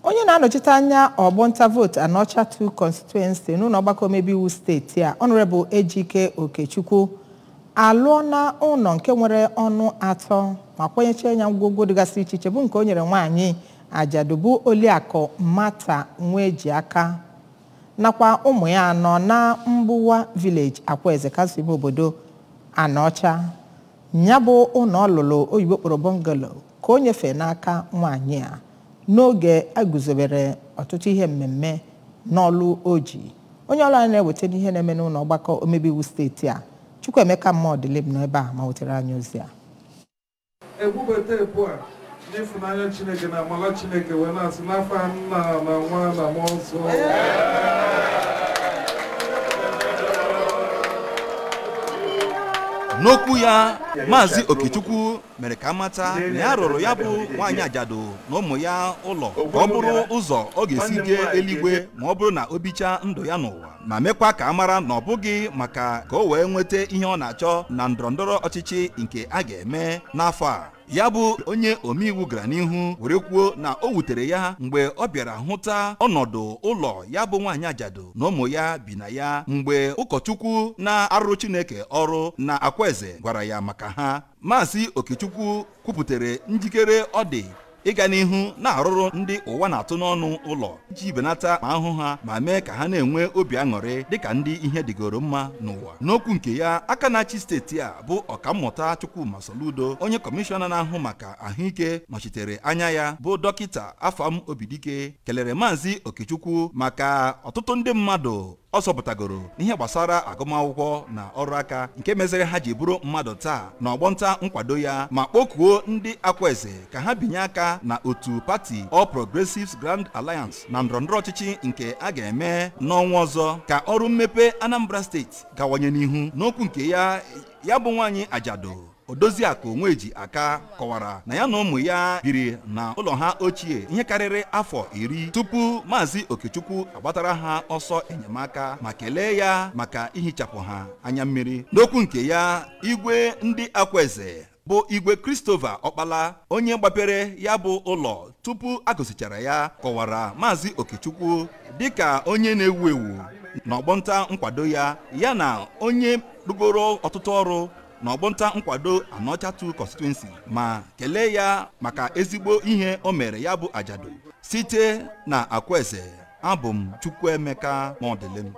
Onye na-anọchite anya ọgbọnta vootu Anaọcha 2 constituency n'ụlọ ọgbakọ omebe iwu steeti a, Honorable Ejike Okechukwu, alụọ na ụlọ nke nwere ọnụ atọ ma kwanyechie ya ngwongwo dịgasị iche iche, bụ nke o nyere nwaanyị ajadu bụ Oliakụ Mata Nwejiaka nakwa ụmụ ya anọ na Mgbuwa Village, Akwaeze, kansụl ime obodo Anaọcha. Ya bụ ụlọ ọlụlụ oyibo kpọrọ bungalow ka o nyefee n'aka nwaanyị a n'oge eguzobere ọtụtụ ihe mmemme n'ọlụ oji. Onye ọrụ anyị na-eweta n'ihe na-eme n'ụlọ ọgbakọ omebe iwu steeti a, Chukwuemeka Mmọdịlim, nọ ebe a ma wetara anyị ozi a. Ebubata ebu a n'ịfụnanya Chineke na amala Chineke, wee na-asị n'afọ Nna na Nwa na Mmụọ Nsọ. N'okwu ya, Maazị Okechukwu mere ka amata na ya rụrụ ya bụ nwaanyị ajadu na ụmụ ya ụlọ ka ọ bụrụ ụzọ ọ ga-esi jee eluigwe ma ọ bụrụ na o bichaa ndụ ya n'ụwa, ma mekwa ka a mara na ọ bụghị maka ka o wee nweta ihe ọ na-achọ na ndọrọndọrọ ọchịchị nke a ga-eme n'afọ a. Ya bụ onye omeiwu gara n'ihu were kwuo na o wutere ya mgbe ọ bịara hụta ọnọdụ ụlọ ya bụ nwaanyị ajadu na ụmụ ya bi na ya, mgbe ụkọchukwu na-arụrụ Chineke ọrụ na Akwaeze gwara ya maka ha. Maazị Okechukwu kwupụtara njikere ọ dị ịga n'ihu na-arụrụ ndị ụwa na-atụ n'ọnụ ụlọ iji benata ma ahụ ha ma mee ka ha na-enwe obi aṅụrị dịka ndị ihe dịgoro mma n'ụwa. N'okwu nke ya, aka na-achị steeti a bụ Ọkammụta Chukwuma Soludo, onye kọmishọna na-ahụ maka ahụike nọchitere anya ya bụ Dọkịta Afam Obidike, kelere Maazị Okechukwu maka ọtụtụ ndị mmadụ ọ zọpụtagoro n'ihe gbasara agụmakwụkwọ na ọrụ aka nke mezere ha ji bụrụ mmadụ taa na ọgbọnta nkwado ya, ma kpọkuo ndị Akwaeze ka ha binye aka na otu pati All Progressives Grand Alliance na ndọrọndọrọ ọchịchị nke a ga-eme n'ọnwa ọzọ ka ọrụ mmepe Anambra steeti gawanye n'ihu. N'okwu nke ya, ya bụ nwaanyị ajadu Odoziakụ Nweji Aka kọwara na ya na ụmụ ya biri na ụlọ ha ochie ihe karịrị afọ 10 tupu Maazị Okechukwu agbatara ha ọsọ enyemaka, ma kelee ya maka ihichapụ ha anya mmiri. N'okwu nke ya, igwe ndị Akwaeze bụ Igwe Christopher Ọkpala, onye gbapere ya bụ ụlọ tupu a gosichara ya, kọwara Maazị Okechukwu dịka onye na-ewu ewu n'ọgbọnta nkwado ya, ya na onye rugoro ọtụtụ ọrụ n'ọgbọnta nkwado Anaọcha 2 constituency, ma kelee ya maka ezigbo ihe o mere ya bụ ajadu. Site na Akwaeze, abụ m Chukwuemeka Mọdịlim.